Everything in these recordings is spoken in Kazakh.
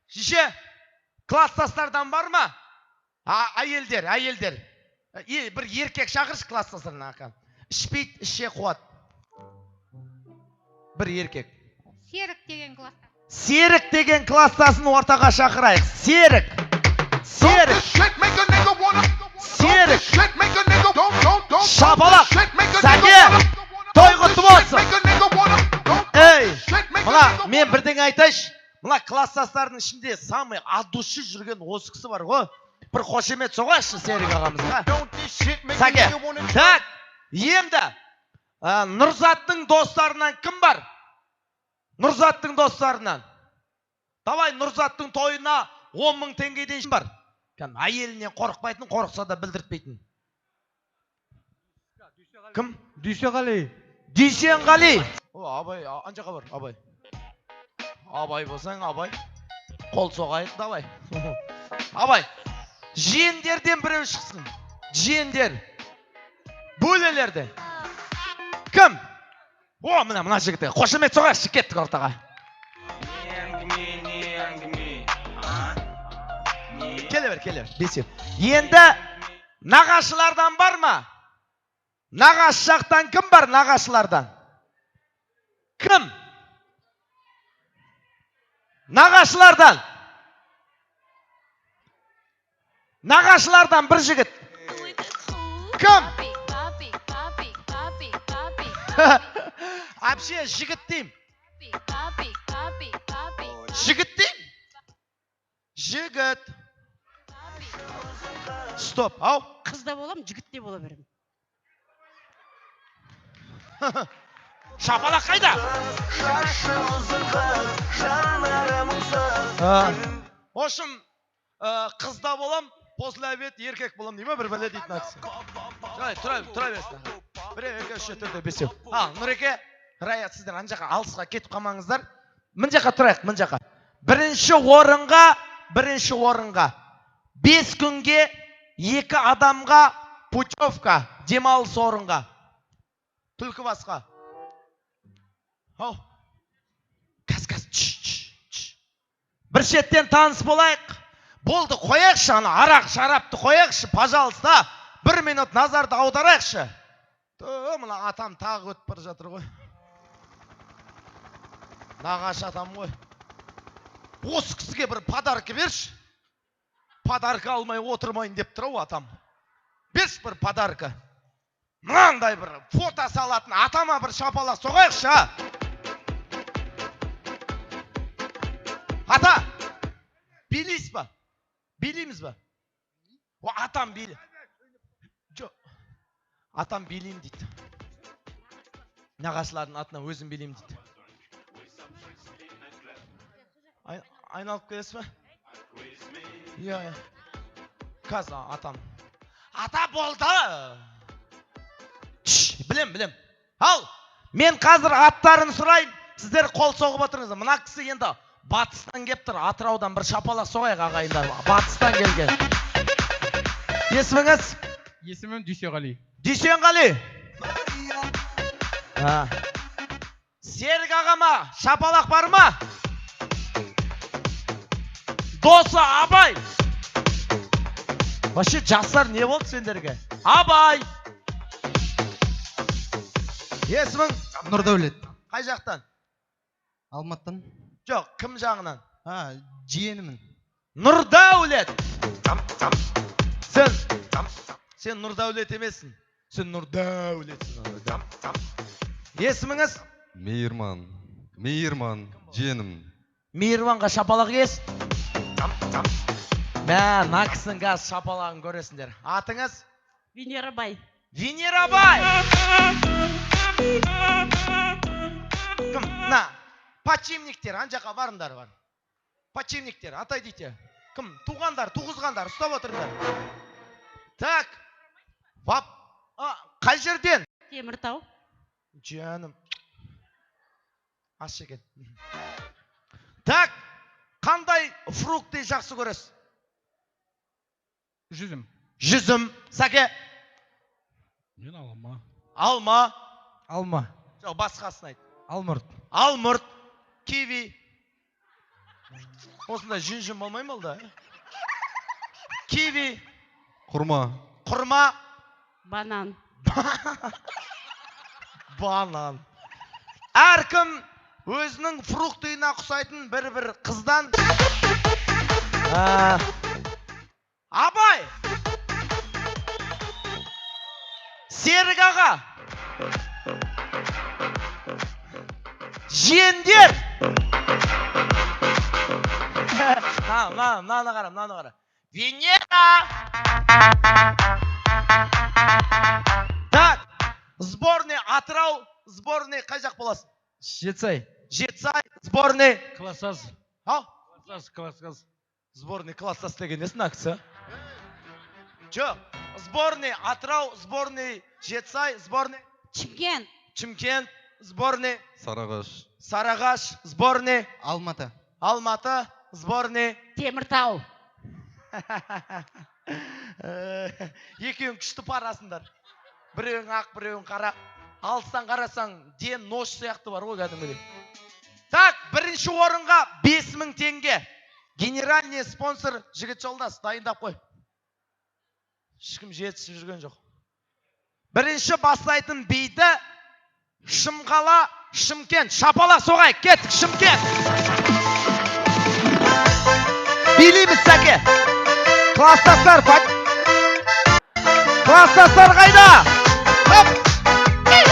Шеше, класстастардан бар ма? Әйелдер, әйелдер. Бір еркек шақыршы класстастарынан ақа. Ішпейді, іше қуады. Бір еркек. Серік деген класстас. Серік деген класстасын ортаға шақырайық. Серік. Серік. Серік. Шапалақ. Сәке. Той құтты болсын. Ей, мына мен бірдеңе айтайыншы. Мына класстастардың ішінде самый от души жүрген осы кісі бар ғой. Бір қошемет соғайықшы Серік ағамызға. Сәке. Так, енді Нұрзаттың достарынан кім бар? Нұрзаттың достарынан. Давай Нұрзаттың тойына 10 мың теңгеден бар. Кәдімгі әйелінен қорықпайтын, қорықса да білдіртпейтін. Кім? Дүйсенғали. Дүйсенғали. О, Абай, ана жаққа бар, Абай. Абай болсаң, Абай. Қол соғайық, давай. Абай. Жиендерден біреу шықсын. Жиендер. Бөлелерде. Кім? О, мына, мына жігіт. Қошемет соғайықшы, кеттік ортаға. Келе бер, келе бер. Бесеу. Енді нағашылардан бар ма? Нағашы жақтан кім бар нағашылардан? Кім? Нағашылардан. Нағашылардан бір жігіт. Кім? Әпше, жігіт деймін. Жігіт деймін. Жігіт. Стоп, ау. Қыз да болам, жігіт те бола беремін. Шапалақ қайда? В общем, қыз да болам, после обед еркек болам дей ма, бір бәле дейтін акция. Тұра, тұра берсін. 1, 2, 3, 4, 5. А, Нұреке, Рая, сіздер ана жаққа алысқа кетіп қалмаңыздар. Мына жаққа тұрайық, мына жаққа. Бірінші орынға 5 күнге 2 адамға путевка, демалыс орынға. Түлкібасқа. Ау. Кәс, кәс, чш. Бір шеттен таныс болайық. Болды, қояйықшы ана арақ, шарапты қояйықшы, пожалуйста. 1 минут назарды аударайықшы. Тө, мына атам тағы өтіп бара жатыр ғой. Нағашы атам ғой. Осы кісіге бір подарка берші. Подарка алмай отырмайын деп тұр ау атам. Берші бір подарка. Мынандай бір фото салатын атама бір шапалақ соғайықшы, а? Ата, билейсіз ба? Билейміз ба? О, атам биле. Жоқ. Атам билеймін дейді. Нағашылардың атынан өзім билеймін дейді. Айналып келесіз ба? Иә, иә. Қазір атам. Ата болды. Шш, білем, білем. Ал, мен қазір аттарын сұрайын, сіздер қол соғып отырыңыздар. Мына кісі енді батыстан кеп тұр, Атыраудан бір шапалақ соғайық ағайындар. Батыстан келген. Есіміңіз? Есімім Дүйсенғали. Дүйсенғали. Серік ағама шапалақ бар ма? Досы Абай. Вообще жастар не болды сендерге? Абай. Есімің? Нұрдәулет. Қай жақтан? Алматыдан. Жоқ, кім жағынан? А, жиенімін. Нұрдәулет. Сен Нұрдәулет емессің. Сен Нұрдәулетсің. Есіміңіз? Мейірман. Мейірман, жиенім. Мейірманға шапалақ ес. Мә, мына кісінің қазір шапалағын көресіңдер. Атыңыз? Венера Бай. Венера Бай. Кім? Мына подчинниктер, ана жаққа барыңдар бар. Подчинниктер, отойдите. Кім? Туғандар, туғызғандар, ұстап отырыңдар. Так. Вап. Қай жерден? Теміртау. Жаным. Аш екен. Так, қандай фрукты жақсы көресіз? Жүзім. Жүзім. Сәке? Мен алма. Алма. Алма. Жоқ, басқасын айт. Алмұрт. Алмұрт. Киви. Осындай жүн жүн болмай ма алда? Киви. Құрма. Құрма. Банан. Банан. Әркім өзінің фруктыйына ұқсайтын бір-бір қыздан. Абай. Серік аға. Жиендер. Мынаны қара, мынаны қара. Венера. Так, сборный Атырау, сборный қай жақ боласың? Жетісай. Жетісай, сборный. Класстас. Ау? Класстас, класстас. Сборный класстас деген несін акция? Жоқ, сборный Атырау, сборный Жетісай, сборный Шымкент. Шымкент, сборный Сарыағаш. Сарыағаш, сборный Алматы. Алматы, сборный Теміртау. Екеуің күшті парасыңдар. Біреуің ақ, біреуің қара. Алыстан қарасаң, ден нош сияқты бар ғой кәдімгідей. Так, бірінші орынға 5000 теңге. Генеральный спонсор жігіт жолдас, дайындап қой. Ешкім жетісіп жүрген жоқ. Бірінші бастайтын биді Шымқала, Шымкент. Шапалақ соғайық, кеттік, Шымкент. Билейміз, сәке. Класстастар, класстастар қайда? Хоп! Ей,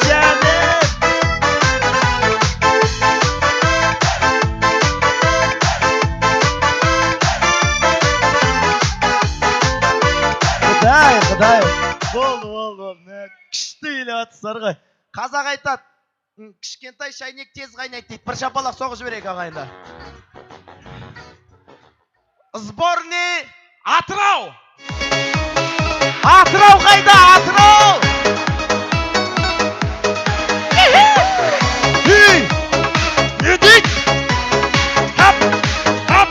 жаным! Құдай, Құдай. Болды, болды, болды. Күшті билеп жатсыздар ғой. Қазақ айтады, кішкентай шайнек тез қайнайды дейді. Бір шапалақ соғып жіберейік, ағайындар. Сборный Атырау. Атырау қайда? Атырау! Ей! Не дейді? Хап! Хап!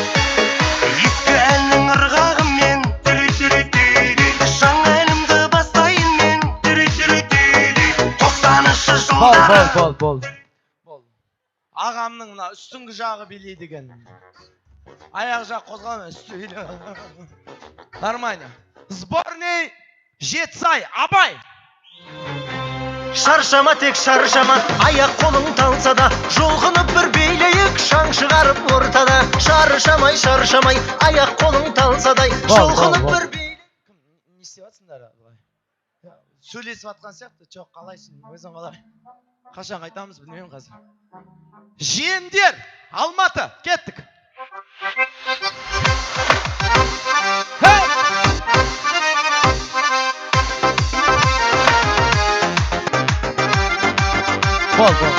Ескі әннің ырғағымен жаңа әлемді бастайын мен, 90-шы Бол, жылдары. бол, бол, бол. Бол. Ағамның мына үстіңгі жағы билейді екен. Аяқ жақ қозғалмай, үсті билейді. Нормально. Сборный Жетісай, Абай. Шаршама, тек шаршама, аяқ қолың талса да, жұлқынып бір билейік, шаң шығарып ортада. Шаршамай, шаршамай, аяқ қолың талсадай, Бол, бол, жұлқынып бол. бір билейік. Кім, не істеп жатсыңдар былай? Сөйлесіп жатқан сияқты. Жоқ, қалайсың, өзің қалай? Қашан қайтамыз, білмеймін қазір. Жиендер, Алматы, кеттік. Хей! Бол, бол.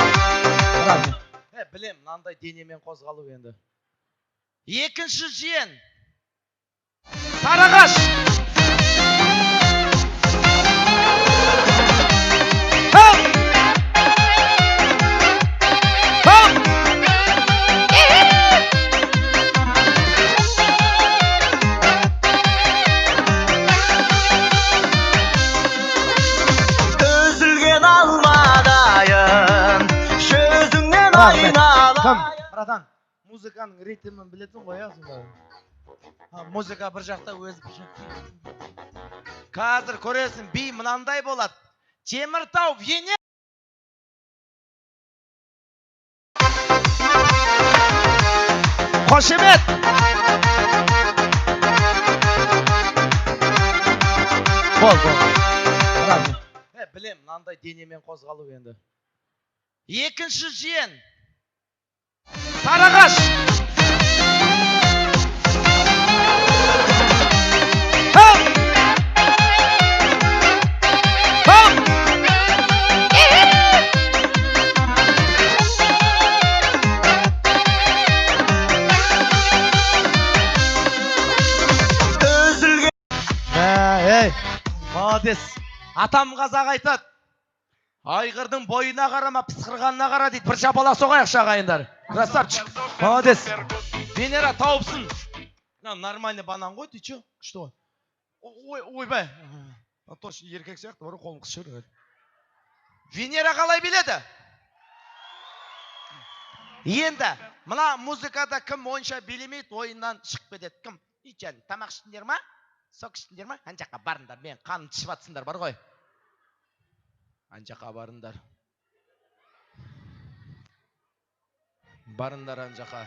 Рахмет. Білем, мынандай денемен қозғалу енді. Екінші жиен. Сарыағаш. Хоп! Хоп! Үзілген алмадайын жүзіңнен Рахмет. Кім? айналайын. Братан, музыканың ритмін білетін ғой, иә, сонда? Музыка бір жақта, өзі бір жақта. Қазір көресің, би мынандай болады. Теміртау, Вене. Қошемет! Бол, бол. Рахмет. Білем, мынандай денемен қозғалу енді. Екінші жиен. Сарыағаш. Хоп! Хоп! Үзілген Ей, молодец. Атам қазақ айтады. Айғырдың бойына қарама, пысқырғанына қара дейді. Бір шапалақ соғайықшы, ағайындар. Красавчик. Молодец. Венера тауыпсың. Мына нормальный банан ғой, ты чё? Күшті ғой. Ой, ойбай. Точно еркек сияқты бар ғой, қолын қысып жіберген. Венера қалай биледі? Енді мына музыкада кім онша билемейді, ойыннан шығып кетеді. Кім? Ичән, тамақ іштіңдер ма? Сок іштіңдер ма? Ан жаққа барыңдар, мен қанымды ішіп жатсыңдар бар ғой. Ан жаққа барыңдар. Барыңдар ан жаққа.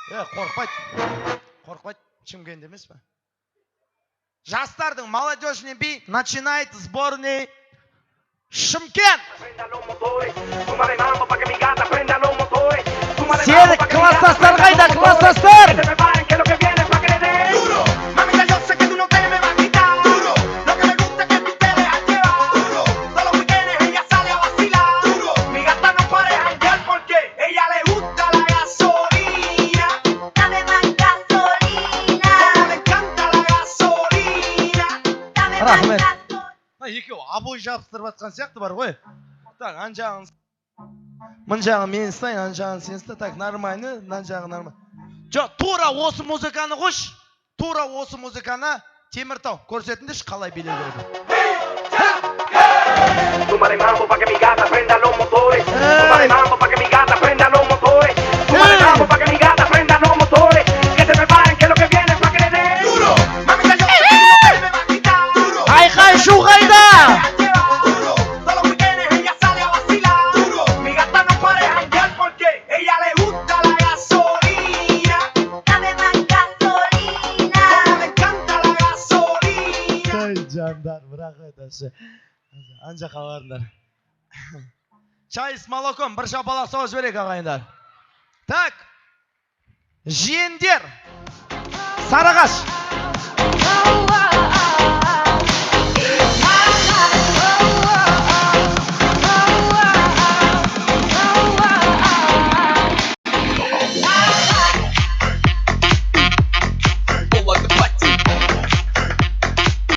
Қорықпайды. Қорықпайды. Шымкент емес пе? Жастардың молодежный би начинает сборный Шымкент. Серік, класстастар қайда? Класстастар! Mamita, yo sé que tú no te me vas a quitar. Duro. Lo que me gusta es que tú te dejas llevar. Duro. Todos los weekends ella sale a vacilar. Duro. Mi gata no para de janguear porque ella le gusta la gasolina. Dame más gasolina. Como le encanta la gasolina. Dame más Рахмет. gasolina. Мына екеуі обой жабыстырып жатқан сияқты бар ғой. Так, ан жағын, мына жағын мен ұстайын, ан жағын сен ұста. Так, нормально, мына жағы нормально. Жоқ, тура осы музыканы қойшы. Тура осы музыканы Теміртау көрсетіңдерші, қалай билеу керек. Súmale mambo pa' que mi gata prenda los motores. Ey. Súmale mambo pa' que mi gata prenda los motores. Súmale Ey. mambo pa' que mi gata prenda los motores. Que se preparen que lo que viene es pa' que le den. Duro. Mamita, yo sé que tú no te me vas a quitar. Duro. Айқай шу қайда? Duro. Todos los weekends ella sale a vacilar. Duro. Mi gata no para de janguear porque ella le gusta la gasolina. Dame más gasolina. Como le encanta la gasolina. Ай, жандар, рахмет вообще. Ан жаққа барыңдар. Чай с молоком, бір шапалақ соғып жіберейік, ағайындар. Так, жиендер. Сарыағаш.